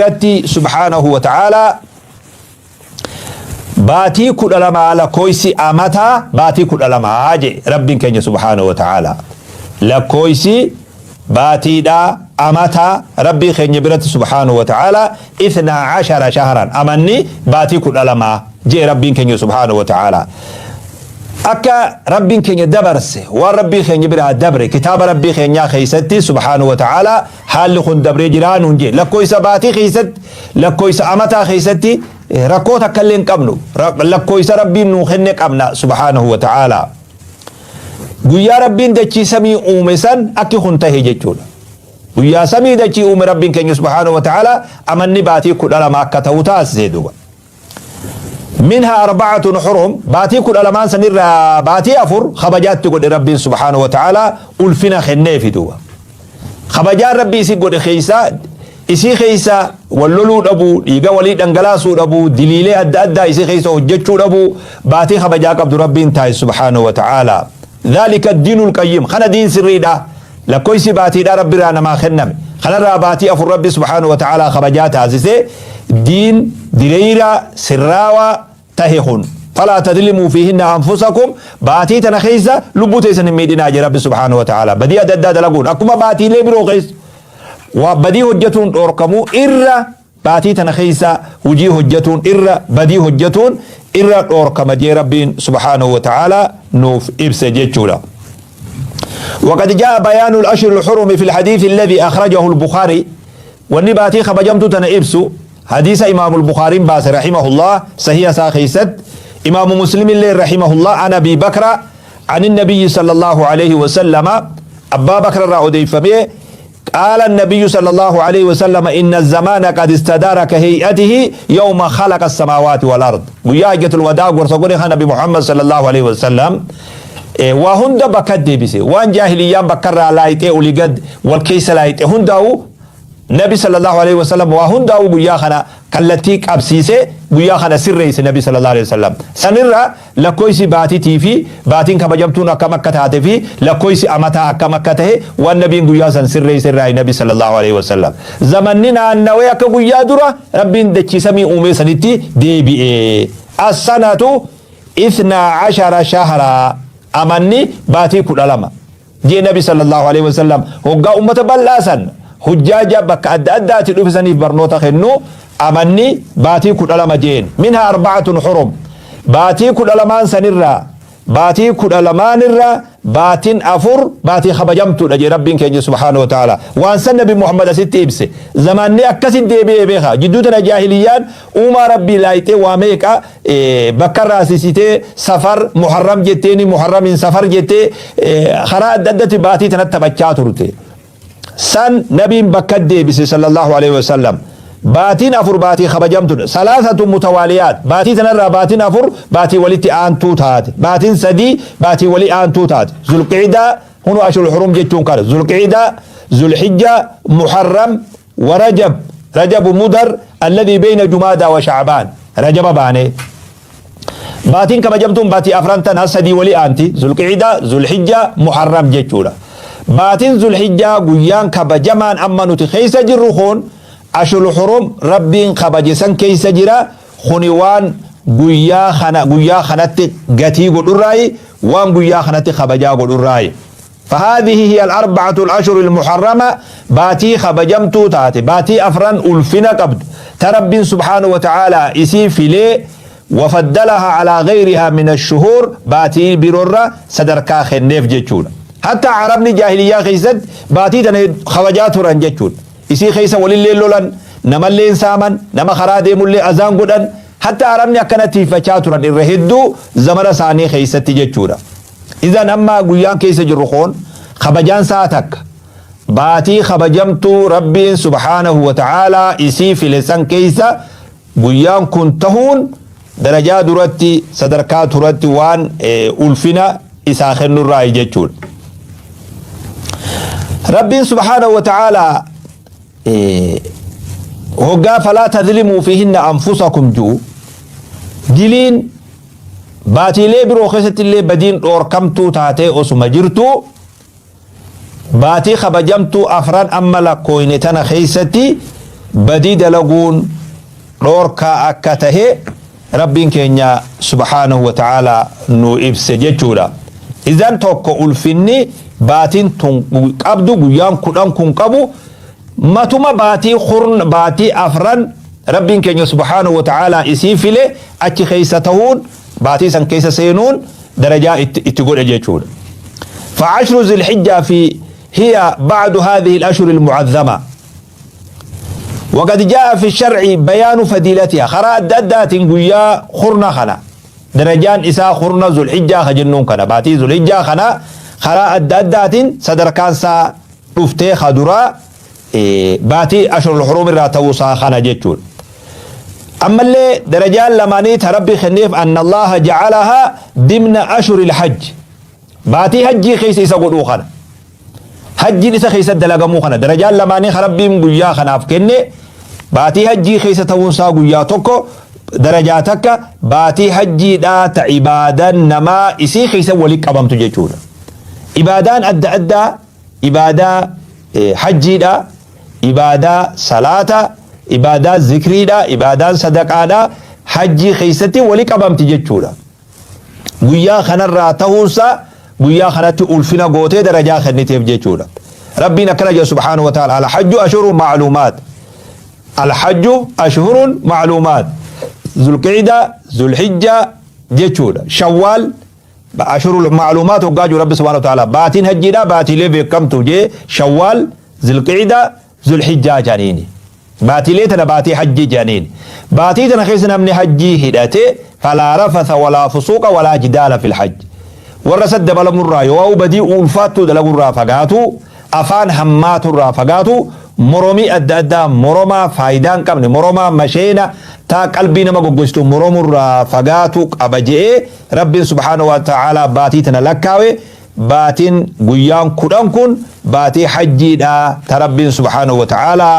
Biratti subhaanahu wa ta'aalaa baatii 12 lakkooysi amataa baatii 12 jee Rabbiin keenya subhaanahu wa ta'aalaa lakkooysi baatiidhaa amataa Rabbii keenya biratti subhaanahu wa ta'aalaa 12 shahran amanni baatii 12 jee Rabbiin keenya subhaanahu wa ta'aalaa. Akka Rabbiin keenya dabarse, waan Rabbii keenya biraa dabre, kitaaba Rabbii keenyaa keessatti subhaanahu wa ta'aalaa haalli kun dabree jiraa nuun jee. Lakkooysa baatii keessatti, lakkooysa amataa keessatti rakkoo takka illee hin qabnu. Lakkooysa Rabbiin nuu kenne qabna subhaanahu wa ta'aalaa. Guyyaa Rabbiin dachii samii uume san akki kun tahe jechuudha. Guyyaa samii dachii uume Rabbiin keenya subhaanahu wa ta'aalaa amanni baatii 12 akka ta'u taasise duuba. Minhaa arba'atun hurum, baatii 12n sanirraa baatii 4 kabajaatti godhe Rabbiin subhaanahu wa ta'aalaa ulfina kenneefi duuba. Kabajaan Rabbii isii godhe keessa isii keessa wal loluu dhabuu, dhiiga walii dhangalaasuu dhabuu, diliilee adda addaa isii keessa hojjechuu dhabuu baatii kabajaa qabdu Rabbiin taasise subhaanahu wa ta'aalaa. Dhaalika diinul qayyim kana diin sirriidha. Lakkoysi baatiidhaa Rabbirraa namaa kenname. Kanarraa baatii 4 Rabbi subhaanahu wa ta'aalaa kabajaa taasise diin direeyraa, sirraawaa, tahe kun. Falaa tadlimuu fiihinna anfusakum baatii tana keessa lubbuu teessan hin miidhinaa jedhe Rabbi subhaanahu wa ta'aalaa. Badii adda addaa dalaguun akkuma baatiilee biroo keessa waa badii hojjatuun dhoorkamuu irra Baatii tana keessa hujii hojjatuun irra badii hojjatuun irra dhoorkama jee Rabbiin subhaanahu wa ta'aalaa nuuf ibse jechuudha. وقد جاء بيان الأشهر الحرم في الحديث الذي أخرجه البخاري واني باتي خبجمت تنا إبسو حديث إمام البخاري باس رحمه الله صحيح ساخيست إمام مسلم اللي رحمه الله عن أبي بكر عن النبي صلى الله عليه وسلم أبا بكر را فمي قال النبي صلى الله عليه وسلم إن الزمان قد استدار كهيئته يوم خلق السماوات والأرض guyyaa hajjatul wadaa gorsa godhe kan nabi Muhammad sallallahu alaihi wasallam waa hunda bakka deebise waan jaahiliyyaan bakka irraa laayixee olii gad wal keessa laayixe hundaa'u nabi sallallahu alaihi wasallam waa hundaa'u guyyaa kana kallattii qabsiise guyyaa kana sirreesse nabi sallallahu alaihi wasallam sanirra Lakkoysi baatitii fi baatiin kabajamtuun akkam akka taate fi lakkoysi amataa akkam akka tahe waan nabiin guyyaa san sirreeyse irraayi nabi sallallaahu aleyhi wasallam. Zamanni naannawee akka guyyaa dura Rabbiin dachii samii uumee sanitti deebi'e. As-sanatu ithnaa ashara shahraa amanni baatii 12. Jee nabi sallallaahu aleyhi wasallam hoggaa ummata bal'aa san hujjaaja bakka adda addaati dhufe saniif barnoota kennu amanni baatii 12 jeen minhaa arba'atun hurum baatii 12n sanirraa baatii 12n irra baatin 4 baatii kabajamtuudha jee rabbiin keenya subhaanahu wa ta'ala waan san nabi Muhammad asitti ibse zamaanni akkasi deebi'ee beeka jidduu tana jaahiliyyaan uumaa rabbii laayxee waa meeqa bakka irraa sisitee safar muharram jetteeni muharramiin safar jettee karaa adda addatti baatii tanatti taphachaa turte. San nabiin bakka deebise sallallahu alaihi wasallam. Baatiin 4 baatii kabajamtudha. Salaasatu mutawaaliyaat. Baatii tanarraa baatiin 4 baatii walitti aantuu taate. Baatiin 3 baatii walii aantuu taate. Zulqiidaa hunu ashurul hurum jechuun kana. Zulqiidaa, Zulhijjaa, Muharram, wa Rajab, Rajabu Mudar alladhii beyna Jumaadaa wa Sha'baan, Rajaba baanee. Baatiin kabajamtuun baatii afran tana sadii wali aanti, Zulqi'idaa, Zulhijjaa, Muharram jechuudha. Baatiin Zulhijjaa guyyaan kabajamaan amma nuti keessa jirru kun Ashul Hurum Rabbiin kabaje san keessa jira, kuni waan guyyaa kana guyyaa kanatti gatii godhurraayi, waan guyyaa kanatti kabajaa godhurraayi. Fahaadhihi hiya al-arba'atu al-ashhuru al-muharrama baatii kabajamtuu taate baatii afran ulfina qabdu ta Rabbiin subhaanahu wa ta'aalaa isii filee wafaddalahaa alaa ghayrihaa min ash-shuhuur baatii biroorra sadarkaa kenneef jechuudha. Hattaa Arabni jaahiliyyaa keessatti baatii tana kabajaa turan jechuudha. Isii keessa walillee lolan, namallee hin saaman, nama karaa deemullee azaan godhan. Hattaa Arabni akkana tiiffachaa turan irra hedduu zamana isaanii keessatti jechuudha. Izan amma guyyaan keessa jirru kun kabajaan sa'a takka. Baatii kabajamtuu Rabbiin subhaanahu wa ta'aalaa isii file san keessa guyyaan kun tahuun darajaa duratti sadarkaa turatti waan ulfina isaa kennurraayi jechuudha. Rabbiin subhaanahu wa ta'aalaa hoggaa falaa tadlimuu fiihinna anfusakum ju'u diliin Baatiilee biroo keessatti illee badiin dhoorkamtuu taatee osuma jirtuu, baatii kabajamtuu afran amma lakkooyne tana keessatti Badii dalaguun dhoorkaa akka tahe Rabbiin keenya subhaanahu wa ta'aalaa nu ibse jechuudha. Izan tokko ulfinni baatiin tun qabdu, guyyaan 10 kun qabu, matuma baatii kurn baatii afran Rabbiin keenya subhaanahu wa ta'aalaa isii file achi keessa tahuun, baatii san keessa seenuun darajaa itti godhe jechuudha. فعشر ذي الحجة في هي بعد هذه الأشهر المعظمة، وقد جاء في الشرع بيان فضيلتها. Karaa adda addaatiin guyyaa kurna kana darajaan isaa, kurna Zulhijjaa ka jennuun kana, baatii Zulhijjaa kana, karaa adda addaatiin sadarkaan isaa dhuftee kaduraa baatii ashhurul hurum irraa ta'uu isaa kana jechuudha. Ammallee darajaan lamaanii ta Rabbi kenneef أن الله جعلها ضمن أشهر الحج, baatii hajjii keessa isa godhuu kana, hajjiin isa keessa dalagamuu kana. Darajaan lamaanii Rabbiin guyyaa kanaaf kenne, baatii hajjii keessa ta'uunsaa guyyaa tokko, darajaa takka, baatii hajjiidhaa ta ibaadaan namaa isii keessa walitti qabamtu jechuudha. Ibaadaan adda addaa, ibaadaa hajjiidha, ibaadaa salaata, ibaadaa zikriidha, ibaadaan sadaqaadha hajjii keessatti walitti qabamti jechuudha. Guyyaa kanarraa ta'uunsaa guyyaa kanatti ulfina gootee darajaa kenniteef jechuudha. Rabbiin akkana jedha سبحانه وتعالى: الحج أشهر معلومات، الحج أشهر معلومات. Zulqicda, Zulhijja jechuudha. Shawwaal أشهر معلومات hoggaa jiru, Rabbi سبحانه وتعالى baatiin hajjiidha baatiilee beekamtu jee, Shawwaal, Zulqicda, Zulhijjaa jedhaniini. Baatiilee tana baatii hajjii jedhaniini. Baatii tana keessa namni hajjii hidhate فلا رفث ولا فسوق ولا جدال في الحج. Warra sad dabalamurraa yoo badii ulfaattuu dalagurraa fagaatu, afaan hammaaturraa fagaatu, moromii adda addaa, moromaa faayidaa hin qabne, moromaa masheena taa qalbii nama goggoistu moromurraa fagaatu qaba je'ee Rabbiin سبحانه وتعالى baatii tana lakkaawe. Baatiin guyyaan 10 kun baatii hajjiidha ta Rabbiin سبحانه وتعالى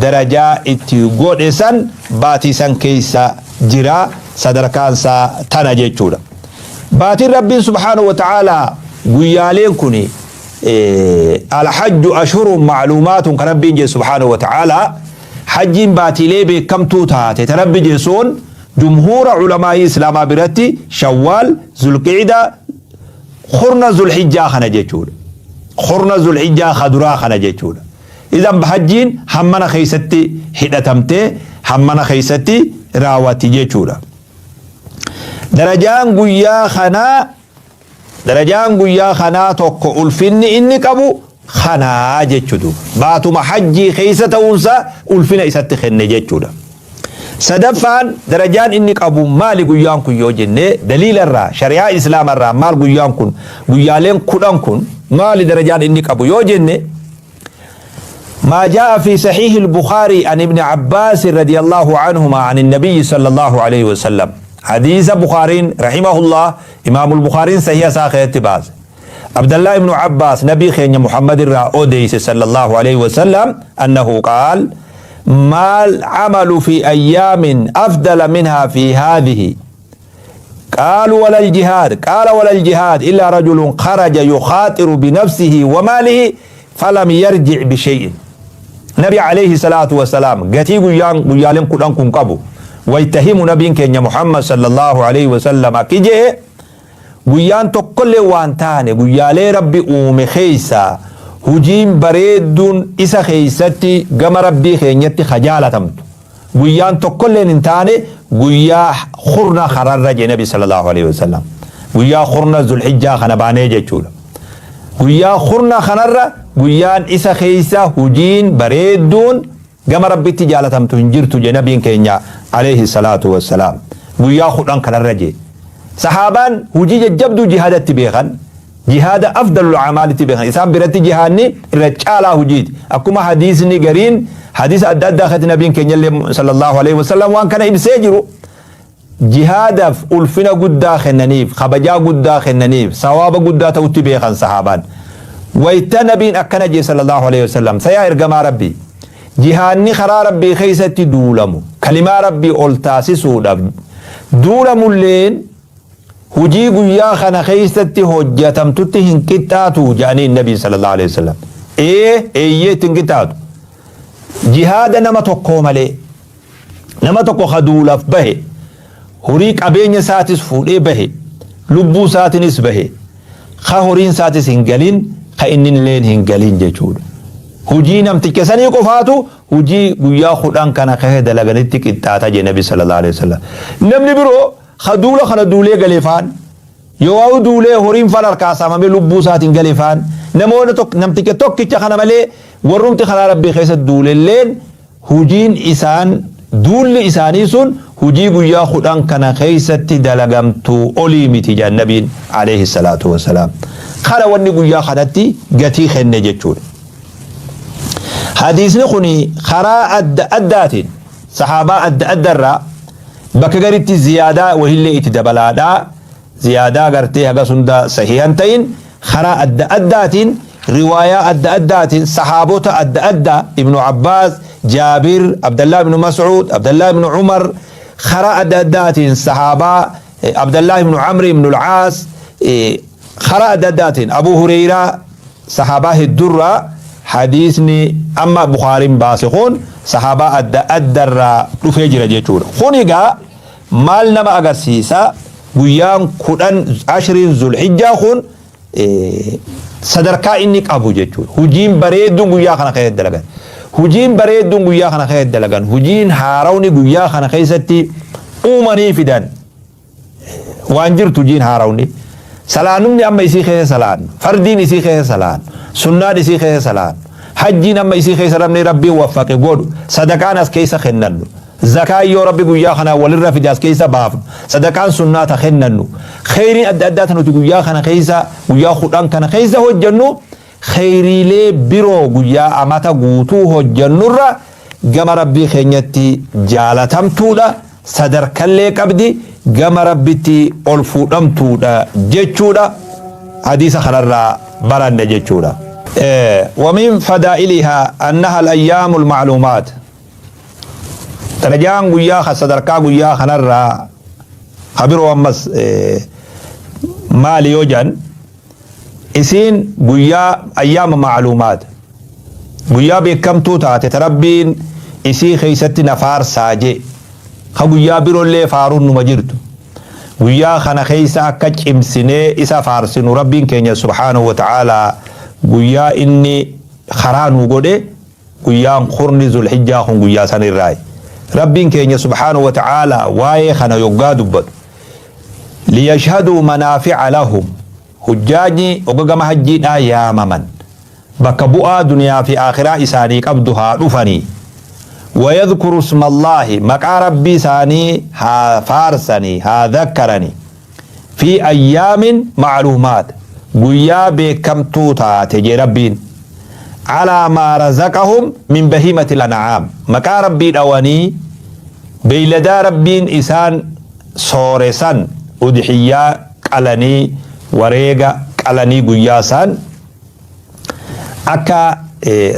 darajaa itti godhe san baatii san keessa jira, sadarkaansaa tana jechuudha. Baatiin Rabbiin سبحانه وتعالى guyyaaleen kun, الحج أشهر معلومات kan Rabbiin jee سبحانه وتعالى, hajjiin baatiilee beekamtuu taate ta Rabbi jeesoon, jumhuura culamaa'ii islaamaa biratti Shawwaal, Zulqiicda, kurna Zulhijjaa kana jechuudha. Kurna Zulhijjaa kaduraa kana jechuudha. Idan hajjiin hammana keessatti hidhatamtee hammana keessatti raawwatti jechuudha. Darajaan guyyaa kanaa, darajaan guyyaa kanaa tokko ulfinni inni qabu kanaa jechuudha. Baatuma hajjii keessa ta'uunsa ulfina isatti kenne jechuudha. Sadaffaan darajaan inni qabu maali guyyaan kun yoo jenne, daliilarraa, shari'aa islaamarraa maal guyyaan kun, guyyaaleen 10 kun maali darajaan inni qabu yoo jenne, ما جاء في صحيح البخاري عن ابن عباس رضي الله عنهما عن النبي صلى الله عليه وسلم. حديث بخاري رحمه الله، إمام البخاري صحيح ساخة باز، عبد الله بن عباس نبي خين محمد أوديس صلى الله عليه وسلم أنه قال: ما العمل في أيام أفضل منها في هذه؟ قالوا: ولا الجهاد؟ قال: ولا الجهاد إلا رجل خرج يخاطر بنفسه وماله فلم يرجع بشيء. نبي عليه الصلاة والسلام gatii guyyaan guyyaaleen 10 kun qabu waytahimu, nabiin keenya Muhammad صلى الله عليه وسلم akki jee: guyyaan tokkollee waan taane guyyaalee Rabbi uume keeysa hujiin bareedduun isa keeysatti gama Rabbii keenyatti kajaalatamtu guyyaan tokkolleen hin taane guyyaa kurna kararra jee nabi صلى الله عليه وسلم. Guyyaa kurna Zulhijjaa kana baanee jechuudha. Guyyaa kurna kanarra guyyaan isa keeysa hujiin bareedduun gama Rabbitti jaalatamtu hin jirtu jee nabiin keenya عليه الصلاة والسلام. Guyyaa 10 kanarra jee. Sahaabaan hujii jajjabduu jihaadatti beekan, jihaada أفضل الأعمال itti beekan. Isaan biratti jihaadni irra caalaa hujiiti. Akkuma hadiisni gariin, hadiisa adda addaa keessatti nabiin keenya illee صلى الله عليه وسلم waan kana ibsee jiru, jihaadaaf ulfina guddaa kennaniif, kabajaa guddaa kennaniif, sawaaba guddaa ta'utti beekan sahaabaan. Wayta nabiin akkana jee صلى الله عليه وسلم, sayaa ergamaa Rabbii, jihaanni karaa Rabbii keessatti duulamu, kalimaa Rabbii ol taasisuudhaaf duulamulleen hujii guyyaa kana keessatti hojjatamtutti hin qixxaatu jedhaniin nabii صلى الله عليه وسلم. Ee, eeyyee, itti hin qixxaatu. Jihaada nama tokkoo malee, nama tokko ka duulaaf bahe, horii qabeenya isaatis fuudhee bahe, lubbuu isaatiinis bahe, ka horiin isaatis hin galin, ka innilleen hin galin jechuudha. Hujii namticha sanii qofaatu hujii guyyaa 10 kana keessa dalaganitti qixxaata jee Nabi sallallahu alaihi wasallam. Namni biroo ka duula kana duulee gale faan, yoo duulee horiin faan harkaa saamamee lubbuu isaatiin gale faan, namoota namticha tokkicha kana malee warrumti karaa Rabbii keessa duulelleen hujiin isaan duulli isaanii sun hujii guyyaa 10 kana keessatti dalagamtu olii miti jedhan Nabiin alayhi salaatu wassalaam. Kana wanni guyyaa kanatti gatii kenne jechuudha. Hadiisni kun karaa adda addaatiin sahaabaa adda addarraa bakka garitti ziyaadaa wahillee itti dabalaadhaa, ziyaadaa gartee hagas hunda sahihan ta'in, karaa adda addaatiin riwaayaa adda addaatiin sahaabota adda addaa, Ibnu Abbaas, Jaabir, Abdallah ibnu Mas'uud, Abdallah ibnu Umar, karaa adda addaatiin sahaabaa Abdallah ibnu Amri ibnu Al-Caas, karaa adda addaatiin Abu Hureyraa, sahaabaa hedduurraa hadiisni amma Bukaariin baase kun sahaabaa adda addarraa dhufee jira jechuudha. Kun egaa maal nama agarsiisa? Guyyaan 10 ashriin Zulhijjaa kun sadarkaa inni qabu jechuudha. Hujiin bareedduun guyyaa kana keessatti dalagan. Hujiin bareedduun guyyaa kana keessatti dalagan. Hujiin haarawni guyyaa kana keessatti uumanii fidan. Waan jirtu hujiin haarawni. Salaanumni amma isii keessa salaannu. Fardiin isii keessa salaannu. Sunnaan isii keessa salaannu. Hajjiin amma isii keessa namni Rabbiin waffaqe godhu. Sadaqaan as keessa kennannu. Zakaan yoo Rabbi guyyaa kana walirra fide as keessa baafnu. Sadaqaan sunnaa ta kennannu. Kheyriin adda addaa ta nuti guyyaa kana keessa, guyyaa 10 kana keessa hojjennu, kheyriilee biroo guyyaa amata guutuu hojjennurra gama Rabbii keenyatti jaalatamtuudha, sadarkallee qabdi, gama Rabbitti ol fuudhamtuudha jechuudha. Hadiisa kanarraa baranne jechuudha. ومن فدائلها أنها الأيام المعلومات. Darajaan guyyaa sadarkaa guyyaa kanarraa habiroo ammas maali yoo jedhan, isiin guyyaa ayyaama macluumaat, guyyaa beekamtuu taate ta Rabbiin isii keessatti na faarsaa jee, ka guyyaa biroollee faaruun numa jirtu, guyyaa kana keessa akka cimsinee isa faarsinu Rabbiin keenya subhaanahu wa ta'aalaa guyyaa inni karaa nu godhe. Guyyaan kurni Zulhijjaa kun guyyaa sanirraayi. Rabbiin keenya subhaanahu wa ta'aalaa waa'ee kana yoggaa dubbatu, liyashhaduu manaafi'a lahum, hujjaajni ogga gama hajjiidhaa yaamaman bakka bu'aa duniyaa fi aakhiraa isaanii qabdu haa dhufanii, wayadhkuru ismallaahi, maqaa Rabbii isaanii haa faarsanii, haa dhakkaranii, fi ayyaamin ma'luumaat, guyyaa beekamtuu taate jee Rabbiin, alaa maa razaqahum min bahiimatil an'aam, maqaa Rabbii dhawanii beeyladaa Rabbiin isaan soore san udhiyyaa qalanii, wareega qalanii, guyyaa san akka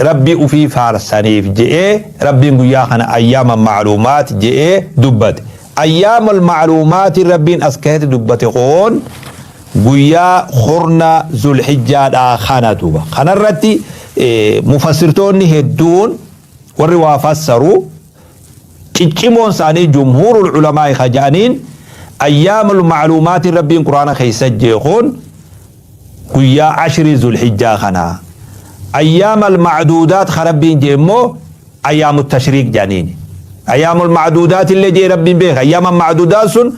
Rabbii ufii faarsaniif je'ee Rabbiin guyyaa kana ayyaama ma'luumaat je'ee dubbate. Ayyaamal ma'luumaati Rabbiin as keessatti dubbate kun guyyaa kurna Zulhijjaadhaa kana duuba. Kanarratti mufassirtoonni hedduun, warri waa fassaru ciccimoon isaanii, jumhuurul ulamaa'i ka jedhaniin, ayyaamul ma'luumaati Rabbiin Quraana keessa jee kun guyyaa ashrii Zulhijjaa kana. Ayyaamal ma'duudaat ka Rabbiin jee immoo ayyaamu tashriiq jedhaniini. Ayyaamul ma'duudaat illee jee Rabbiin beeka. Ayyaama ma'duudaat sun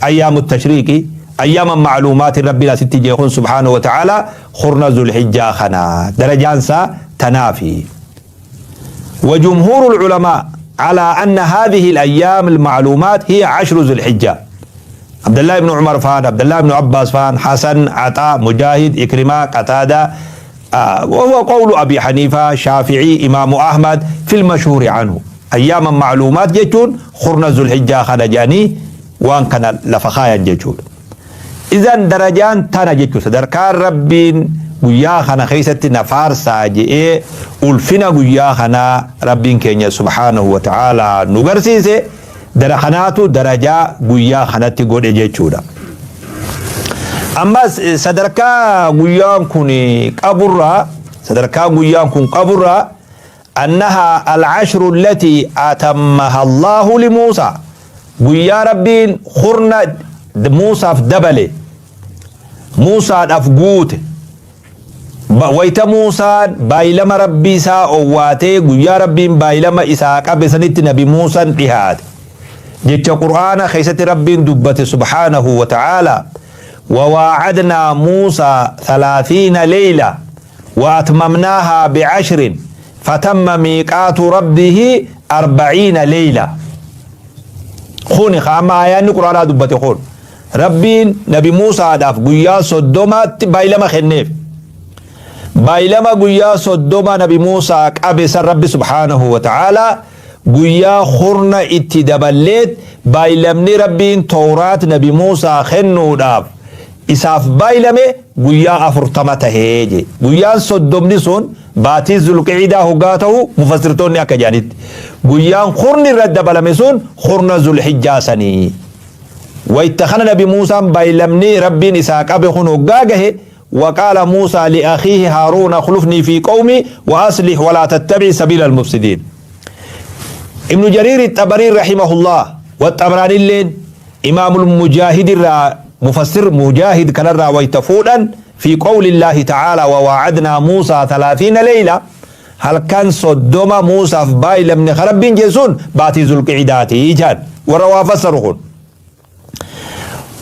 ayyaamu tashriiqi. Ayyaama ma'luumaati Rabbiin asitti jee kun subhaanahu wa ta'ala kurna Zulhijjaa kana. Darajaan isaa tanaafi. وجمهور العلماء على أن هذه الأيام المعلومات هي عشر ذو الحجة. عبد الله بن عمر فان، عبد الله بن عباس فان، حسن، عطاء، مجاهد، إكرمة، قتادة، وهو قول أبي حنيفة، شافعي، إمام أحمد في المشهور عنه. أيام معلومات jechuun kurna Zulhijjaa kana jedhanii waan kana lafa kaayan jechuudha. Idan darajaan tana jechuudha. Sadarkaan Rabbiin guyyaa kana keessatti na faarsaa je'ee ulfina guyyaa kanaa Rabbiin keenya subhaanahu wa ta'aalaa nu garsiise, dara kanaatu darajaa guyyaa kanatti godhe jechuudha. Ammas sadarkaa guyyaan kun qaburraa, sadarkaa guyyaan kun qaburraa Annahaa al-ashru allatii atammaha Allaahu li Muusaa, guyyaa Rabbiin kurna Muusaaf dabale, Muusaadhaaf guute, wayta Muusaan baaylama Rabbii isaa owwaatee guyyaa Rabbiin baaylama isaa qabe sanitti nabi Muusan dhihaate. Jecha Qur'aana keessatti Rabbiin dubbate subhaanahu wa ta'aalaa, Wawaacadnaa Muusaa thalaathiina leyla wa atmamnaahaa bi'ashrin fatamma miiqaatu rabbihi arba'iina leyla. Kuni ka amma aayaanni Qur'aanaa dubbate kun. Rabbiin nabi Muusaadhaaf guyyaa 30tti baaylama kenneef. Baaylama guyyaa 30 nabi Muusaa qabe san Rabbi subhaanahu wa ta'aalaa guyyaa kurna itti daballeet baaylamni Rabbiin Towraat nabi Muusaa kennuudhaaf isaaf baaylame guyyaa 40 tahe je. Guyyaan soddomni sun baatii Zulqi'idaa hoggaa tahu mufassirtoonni akka jedhanitti. Guyyaan kurni irratti dabalame sun kurna Zulhijjaa sanii. Wayta kana nabi Muusaan baaylamni Rabbiin isaa qabe kun hoggaa gahe Waqaala Muusaa li'akhiihi Haaruuna ukhlufnii fii qawmii wa aslih wa laa tattabi' sabiila al-mufsidiin. Ibnu Jariir Xabariin rahimahullaah wa Xabraanilleen Imaamul Mujaahid irraa mufassir Mujaahid kanarraa wayta fuudhan fi qawlillaahi ta'aalaa wa waacadnaa Muusaa thalaathiina leeyla halkan 30 Muusaaf baaylamne ka Rabbiin jee sun baatii Zulqi'idaatii jaan warra waa fassaru kun.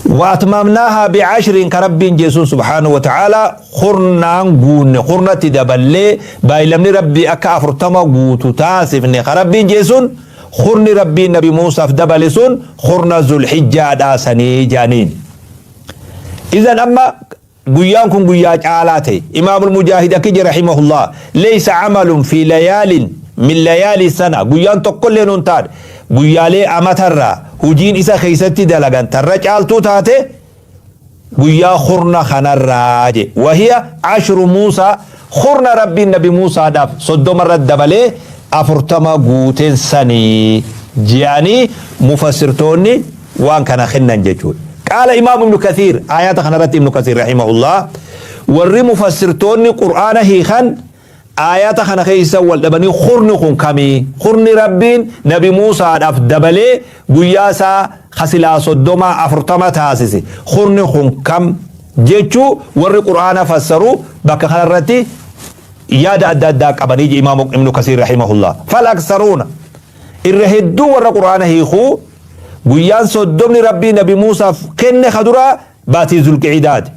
Wa atmamnaahaa bi'ashrin ka Rabbiin jee sun subhaanahu wa ta'aalaa kurnaan guunne kurnatti daballee baaylamni Rabbii akka 40 guutu taasifne ka Rabbiin jee sun kurni Rabbiin nabi Muusaaf dabale sun kurna Zulhijjaadhaa sanii jaaniin. Izan amma Guyyaan kun guyyaa caalaa ta'e. Imaamul Mujaahid akki jedhe rahimahullah, Laysa amalun fi layaalin min layaali sana, guyyaan tokkolleen hin taane guyyaalee amatarraa hujiin isa keessatti dalagan tarra caaltuu taate guyyaa kurna kanarraa jedhe. Wahiya ashru Muusaa, kurna Rabbiin nabi Muusaadhaaf 30 irratti dabalee 40 guuteen sanii je'anii mufassirtoonni waan kana kennan jechuudha. Qaala Imaam Ibnu Kathiir aayaata kanarratti Ibnu Kathiir rahimahullah warri mufassirtoonni Qur'aana hiikan aayaata kana keessa wal dhabanii kurni kun kamii kurni Rabbiin Nabi Muusaadhaaf dabalee guyyaa isaa kasilaa 30 40 taasise kurni kun kam jechuu warri Qur'aana fassaru bakka kanarratti yaada adda addaa qabanii Imaam Ibnu Kathiir rahimahullah. Fal aksaruuna Irra hedduu warra Qur'aana hiikuu guyyaan soddomni Rabbii Nabi Muusaaf kenne ka duraa baatii Zulqi'idaati.